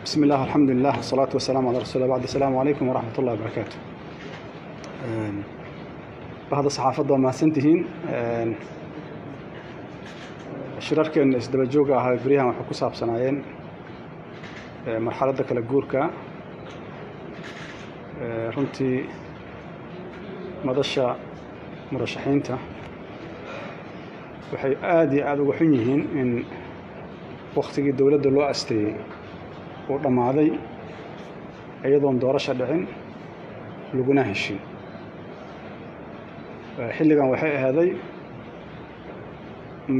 Bismi illah, alxamdulilah, wasalaatu wasalaamu calaa rasuulillah, bacd. Asalaamu calaykum waraxmat ullahi wabarakaatu. Bahda saxaafadda, waa mahadsantihiin. Shirarkeena isdaba jooga ahaa beryahan waxay ku saabsanaayeen marxaladda kala guurka. Runtii madasha murashaxiinta waxay aada iyo aada uga xun yihiin in waktigii dowladda loo asteeyey uu dhammaaday iyadoon doorasha dhicin laguna heshin. Xilligan waxay ahaaday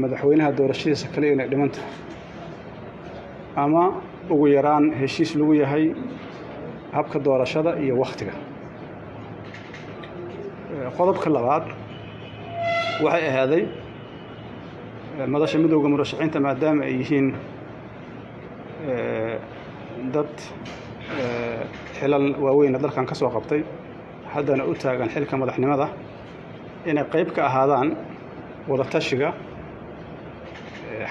madaxweynaha doorashadiisa kale inay dhiman tahay ama ugu yaraan heshiis lagu yahay habka doorashada iyo wakhtiga. Qodobka labaad waxay ahaaday madasha midowda murashaxiinta, maadaama ay yihiin dad xilal waaweyna dalkan ka soo qabtay, haddana u taagan xilka madaxnimada, inay qayb ka ahaadaan wadatashiga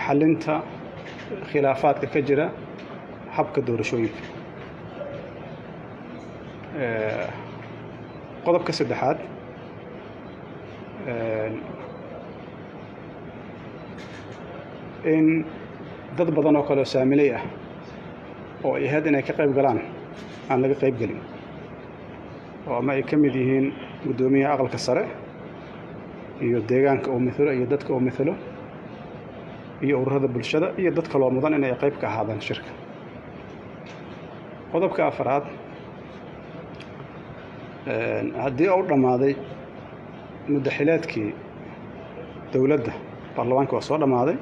xalinta khilaafaadka ka jira habka doorashooyinka. Qodobka saddexaad, in dad badan oo kale oo saamiley ah oo ay ahayd inay ka qayb galaan aan laga qayb gelin, oo ama ay ka mid yihiin guddoomiyaha aqalka sare iyo deegaanka uu mithalo iyo dadka uu mithalo iyo ururada bulshada iyo dad kaloo mudan inay qayb ka ahaadaan shirka. Qodobka afaraad, haddii uu dhammaaday muddaxileedkii dowladda, baarlamaanka waa soo dhammaaday,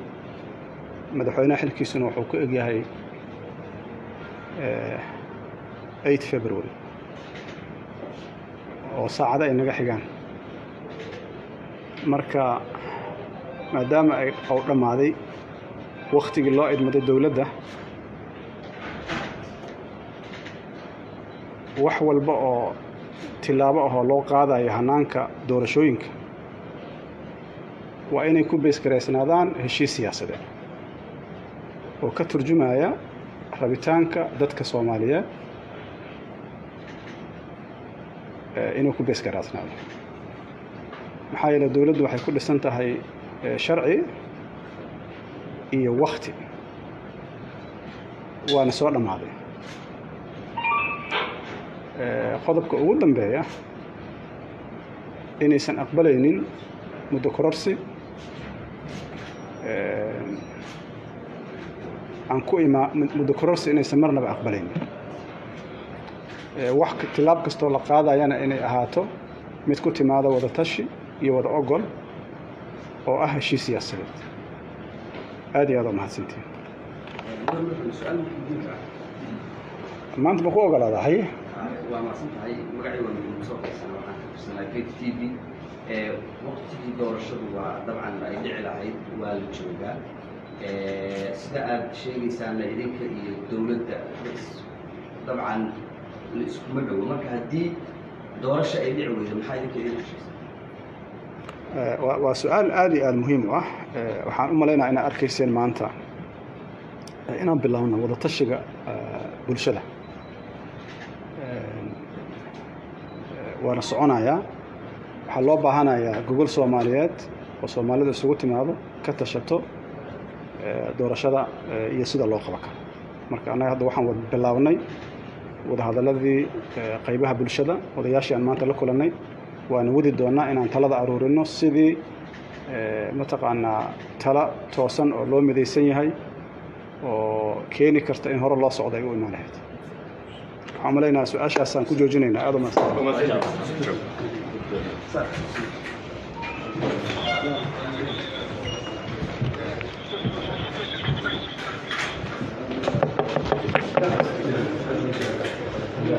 madaxweynaha xilkiisuna wuxuu ku egyahay 8 February oo saacado ay naga xigaan. Marka maadaama ay uu dhammaaday wakhtigii loo idmaday dowladda, wax walba oo tillaabo ahoo loo qaadayo hannaanka doorashooyinka waa inay ku beesgaraysnaadaan heshiis siyaasadeed oo ka turjumaya rabitaanka dadka Soomaaliyeed inuu ku beesgaraysnaado, maxaa yeele dowladdu waxay ku dhisan tahay sharci iyo wakti, waana soo dhammaaday. Qodobka ugu dambeeya, inaysan aqbalaynin muddo kororsi aan ku imaa, muddo kororsi inaysan marnaba aqbalaynin, wax tilaab kastoo la qaadayana inay ahaato mid ku timaada wada tashi iyo wada ogol oo ah heshiis siyaasadeed. Aad iyo aad waa mahadsantihin. Maanta ma ku ogolaadaa? Haye. Waa mahadsan tahay. Magacii waa Maxamuud soo kaysana, waxaan ka tirsanaa Kate TV. Waqtigii doorashadu waa dabcan ay dhici lahayd waa la joogaa. Sida aad sheegaysaana, idinka iyo dowladda dabcan la iskuma dhowo. Marka haddii doorasho ay dhici weydo, maxaa idinka idin heshiisa? Waa su-aal aada iyo aada muhiim u ah. Waxaan u malaynaya inaad arkayseen maanta inaan bilowno wadatashiga bulshada, waana soconayaa. Waxaa loo baahanayaa gogol Soomaaliyeed oo Soomaalida isugu timaado, ka tashato doorashada iyo sida loo qaban karo. Marka annaga hadda waxaan bilaabnay wadahadalladii qaybaha bulshada, odayaashii aan maanta la kulannay, waana wadi doonnaa inaan talada aruurino sidii mataqaanaa tala toosan oo loo midaysan yahay oo keeni karta in hore loo socda ay u imaan lahayd. Waxaan malaynayaa su-aashaasaan ku joojinaynaa. Aad u mahadsan.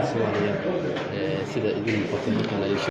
Soomaaliya sida idin muuqatay halkan ay